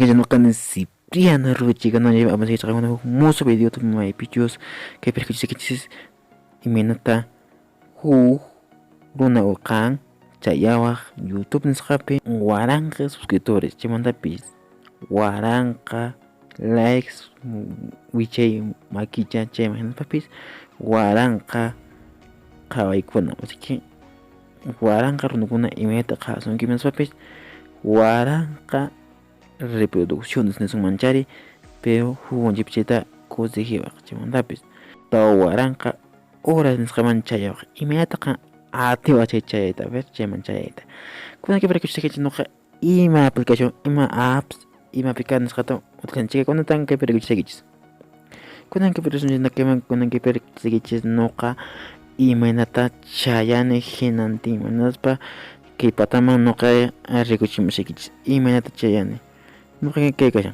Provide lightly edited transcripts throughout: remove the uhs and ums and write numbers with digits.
Noqani Cipriano Rubichikana huk musuq videota maypichus kaypi rikuchisaykichis imaynata huk runa qan chayawaq YouTube nisqapi 1000 suscriptores chaymantapis 1000 likes wichay makicha chayman hinaspapis 1000 qhawaykuna, así que 1000 runakuna imaynata qhawasunki hinaspapis 1000 reproducciones nisunmanchari, pero huk chayta conseguiwaq chaymantapis 4000 horas nisqaman chayawaq imaynata qan atiwaq chay chayayta, a ver chayman chayayta. Kunan kaypi rikuchisaykichis noqa ima aplicación, ima apps, ima APK nisqata utilizanchik kunatan kaypi rikuchisaykichis. Kunan kaypi rikuchisaykichis, kunan kaypi rikuchisaykichis noqa imaynata chayani hinantinman hinaspa kay pataman noqa rikuchimusaykichis imaynata chayani. Noqa kay kashan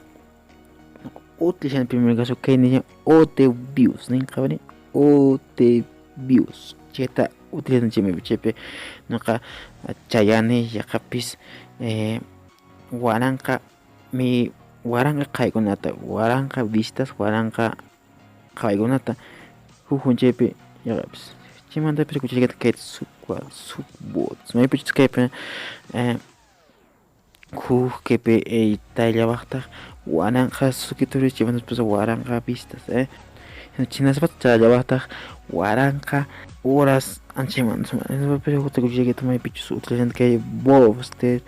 utilizan primer caso kay nishan OT views nin qhawani OT views chayta utilizan chaymi chaypi noqa chayani yaqapis 1000 mi 1000 qhaykunata 1000 vistas 1000 qhawaykunata huk chaypi yaqapis chaymantapis rikuchisqayta kay subbots maypichus kaypi huk kaypi tayllawaqtaq 1000 suscriptores chaymantapis 1000 vistas hinaspa chayllawaqtaq 1000 horas anchaymanta hinaspapis hukta rikuchisqayta maypichus utilizan kay Booster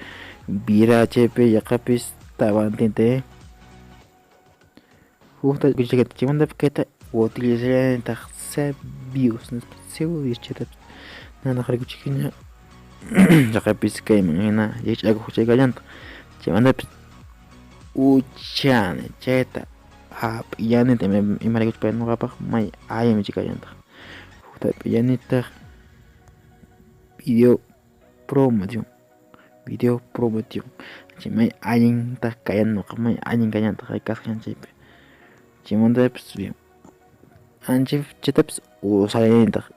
Vira chaypi yaqapis tawantinta hukta rikuchisqayta chaymantapis kayta utilizallanitaq views nispa views chaytapis nanaq rikuchikiña yaqapis kayman hina yach'akuq chay kallantaq chaymantapis uchani chayta hap'illanita imaraykuchus pay noqapaq may allinmi chay kallantaq hukta hap'illanitaq video promoción chay may allintaq kayan noqa may allin kallantaq kasqan chaypi chaymantapis bien ancha chaytapis usallanitaq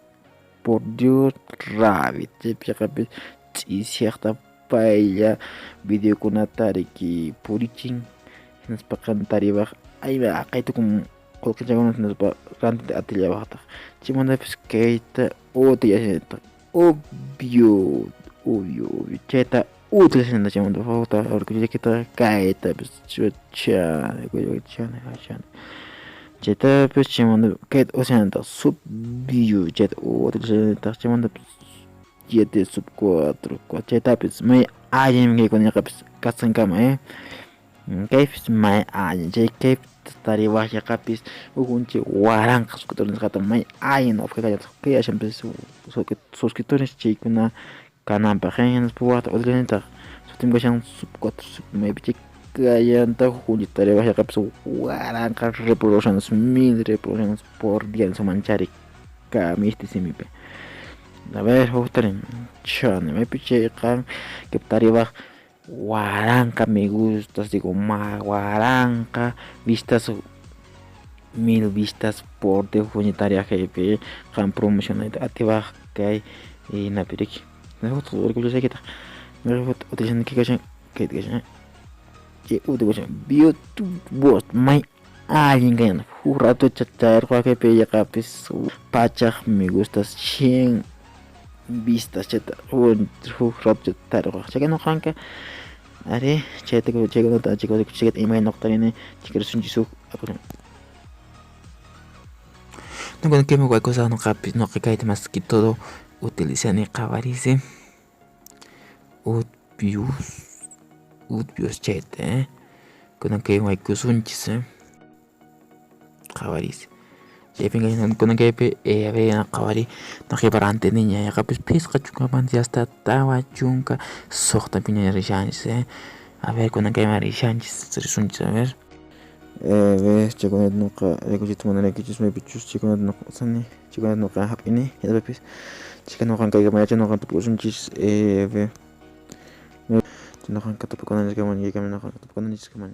por Dios rabbit chaypi yaqapis ch'isiyaqta paylla videokunata riki purichin hinaspa qan tariwaq ayba aqaytukun qullqichakunata hinaspa rantita atillawaqtaq chaymantapis kayta utilizanitaq obvio obvio obvio chayta utilizanitaq chaymanta hukta rikuchisqaykita kaytapis chani chani chani chaytapis chaymanta kayta utilizanitaq sub view chayta utilizanitaq chaymantapis 7 sub 4 chaytapis may allinmi kaykuna yaqapis kasqankama kaypis may allin chay kaypi tariwaq yaqapis huk unchi 1000 suscriptores nisqata may allin noqapaq kallantaq kay ashanpis suscriptores chaykuna kananpaq hinaspa waqta utilizanitaq sutin kashan sub 4 sub maypi chay kallantaq huk unchi tariwaq yaqapis 1000 reproducciones 1000 reproducciones por día nisunmanchari kamisti simipi. A ver, huktarin chani maypi chay qan kaypi tariwaq 1000 me gustas, digo, 1000 vistas, 1000 vistas por día unitaria kaypi qan promocionayta atiwaq kay inapi riki. Rikuchisqaykitaq utilizan kashan kayta kashan chay utilizan YouTube bot may allin kayan huk rato chayarqaq kaypi yaqapis 100 me gustas 100 vistas chayta huk rato tariwaq chayka noqanka ari chayta chaykunata chayta imayna noqtarini chayka huk no bueno que me voy a noqapis noqa kayta más que todo utilizani qhawarisi Udviews chayta kunan kay waykusunchis qhawarisi chaypi kunan kaypi a ver qhawari noqaypa rantiniña yaqapis 50 hasta 46 piña rishanchis a ver kunan kayman rishanchis risunchis a ver chaykunata noqa rikuchiyta munaraykichis maypichus chaykunata noqa usani chaykunata noqa hap'ini hinaspapis chayka noqa kaykama yachan noqa tupusunchis a ver noqanka tupukunanchiskama kaykama noqa tupukunanchiskama.